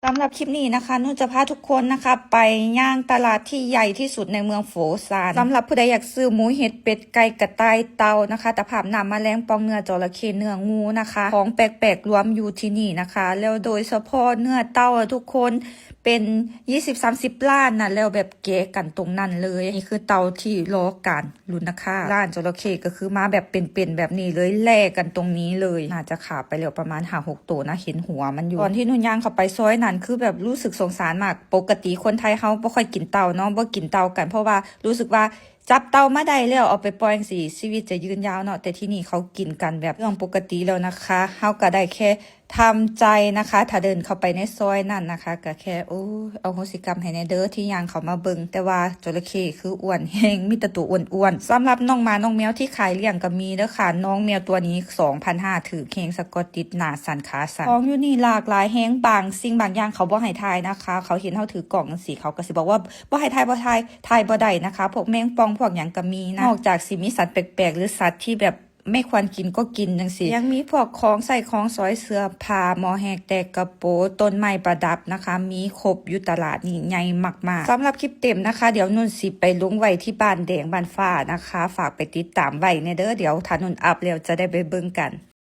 ສຳລັບຄລິບນີ້ນະຄະ ນຸຈະພາທຸກຄົນນະຄະ ໄປຍ່າງຕະຫຼາດທີ່ໃຫຍ່ທີ່ສຸດໃນເມືອງໂຟຊານ. ສຳລັບຜູ້ໃດຢາກຊື້ໝູເຫັດເປັດໄກ່ກະຕ່າຍເຕົ່ານະຄະ ຕະພາບນ້ຳ ມະແມງປ່ອງ ເນື້ອຈໍລະເຂ້ ເນື້ອງູນະຄະ ຂອງແປກໆລວມຢູ່ທີ່ນີ້ນະຄະ ແລ້ວໂດຍສະເພາະເນື້ອເຕົ່າທຸກຄົນ ເປັນ ຊາວ ສາມສິບລ້ານນະ ແລ້ວແບບແກະກັນຕົງນັ້ນເລີຍ. ນີ້ຄືເຕົ່າທີ່ລໍການ ລຸ້ນນະຄະ ລ້ານຈໍລະເຂ້ກໍຄືມາແບບເປັນໆແບບນີ້ເລີຍ ແລ່ກັນຕົງນີ້ເລີຍ. ໜ້າຈະຂ້າໄປແລ້ວປະມານຫ້າຫົກໂຕນະ ເຫັນຫົວມັນຢູ່. ຕອນທີ່ນຸນຍ່າງເຂົ້າໄປຊອຍນັ້ນ ຄືແບບຮູ້ສຶກສົງສານມາກ. ປົກກະຕິຄົນໄທເຮົາບໍ່ຄ່ອຍກິນເຕົ່າເນາະ ບໍ່ກິນເຕົ່າກັນ ເພາະວ່າຮູ້ສຶກວ່າຈັບເຕົ່າມາໄດ້ແລ້ວເອົາໄປປ່ອຍຈັ່ງຊີ້ ຊີວິດຈະຍືນຍາວເນາະ. ແຕ່ທີ່ນີ້ເຂົາກິນກັນແບບເລື່ອງປົກກະຕິແລ້ວນະຄະ. ເຮົາກໍໄດ້ແຄ່ ທຳໃຈນະຄະ ຖ້າເດີນເຂົ້າໄປໃນຊອຍນັ້ນນະຄະ ກະແຄ່ ໂອ້ຍ ອະໂຫສິກຳໃຫ້ແດ່ເດີທີ່ຍ່າງເຂົ້າມາເບິ່ງ. ແຕ່ວ່າຈໍລະເຂ້ຄືອ້ວນແຮງ ມີແຕ່ໂຕອ້ວນໆ. ສຳລັບນ້ອງໝານ້ອງແມວທີ່ຂາຍລ້ຽງກໍມີເດີຄະ ນ້ອງແມວຕົວນີ້ ສອງພັນຫ້າ ຖືກແຮງ ສະກອດຕິດໜ້າສັ່ນຂາສັ່ນ. ຂອງຢູ່ນີ້ຫຼາກຫຼາຍແຮງ ບາງສິ່ງບາງຢ່າງເຂົາບໍ່ໃຫ້ຖ່າຍນະຄະ ເຂົາເຫັນເຮົາຖືກ້ອງຈັ່ງຊີ້ ເຂົາກໍຊິບອກວ່າ ບໍ່ໃຫ້ຖ່າຍ ບໍ່ຖ່າຍ ຖ່າຍບໍ່ໄດ້ນະຄະ. ພວກແມງປ່ອງພວກຫຍັງກໍມີນະ ນອກຈາກຊິມີສັດແປກໆ ຫຼື ສັດທີ່ແບບ ໄມ່ຄວນກິນກໍກິນຈັ່ງຊີ້ ຍັງມີພວກຂອງໃຊ້ຂອງສອຍ ເສື້ອຜ້າ ໝໍ້ແຮງ ແຕ່ກະໂປ ຕົ້ນໄມ້ປະດັບນະຄະ ມີຄົບຢູ່ຕະຫຼາດນີ້ ໃຫຍ່ມາກໆ. ສຳລັບຄລິບເຕັມນະຄະ ດຽວນຸນຊິໄປລົງໄວ້ທີ່ບ້ານແດງ ບ້ານຟ້ານະຄະ ຝາກໄປຕິດຕາມໄວ້ແດ່ເດີ ດຽວຖ້ານຸນອັບແລ້ວຈະໄດ້ໄປເບິ່ງກັນ.